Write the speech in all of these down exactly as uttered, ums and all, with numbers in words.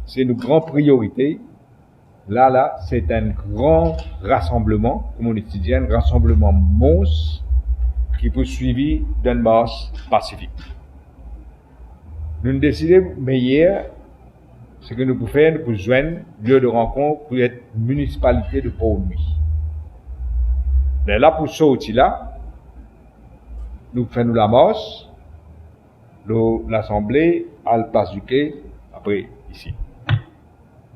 Se nou gran priorite. La, la, se enn gran rasanbleman, kouma nou ti dir, enn rasanbleman mons ki pou swivi dan enn mars pasifik. Nou'nn deside meyer seki nou pou fer, nou pou zwenn lie de rankont pou et Municipalité de Port-Louis. Lerla pou sorti la, nou fer nou lamars, lor Lasanble, al Plas Zouke, apre isi.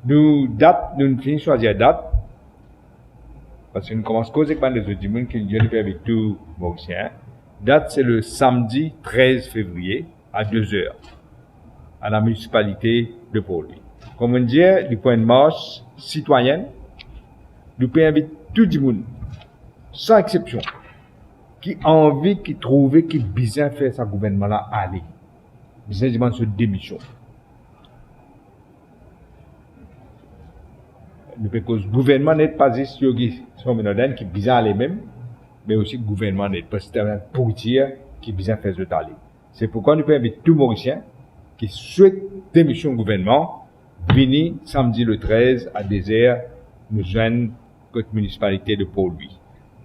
Nou dat, nou finn swazir dat, parski nou koumans koz ek bann lezot dimoun ki nou pe invit tou Morisien. Dat se le samdi trez fevriye a de zer, a la Municipalité de Port-Louis. Kouma nou dir, li pou enn mars sitwayenn, nou pe invit tou dimoun, san exsepsion, ki anvi, ki trouve ki bizin fer sa gouvernman la ale, bizin dimann so demision. Nou pe koz gouvernman net, pa zis Yogi Sohmanandan ki bizin ale mem, me osi gouvernman net, parski ti ena pouritir ki bizin fer zot ale. Se poukwa nou pe invit tou Morisien ki swet demision gouvernman, vini samdi le trez a de zer, nou zwenn kot Municipalité de Port-Louis.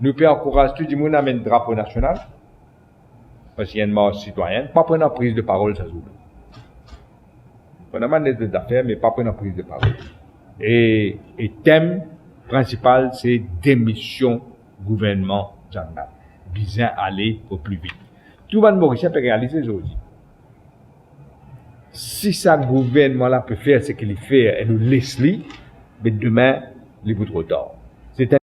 Nou pe ankouraz tou dimoun amenn drapo nasional, parski enn mars sitwayenn, pa pran priz de parol sa zour la. Pran bann lezot zafer, me pa pran priz de parol. E, e tem prinsipal se demision gouvernman Jean Nat. Bizin ale o pli vit. Tou bann Morisien pe realize zordi, si sa gouvernman la pe fer seki li fer e nou les li, be demin, li pou tro tar. Se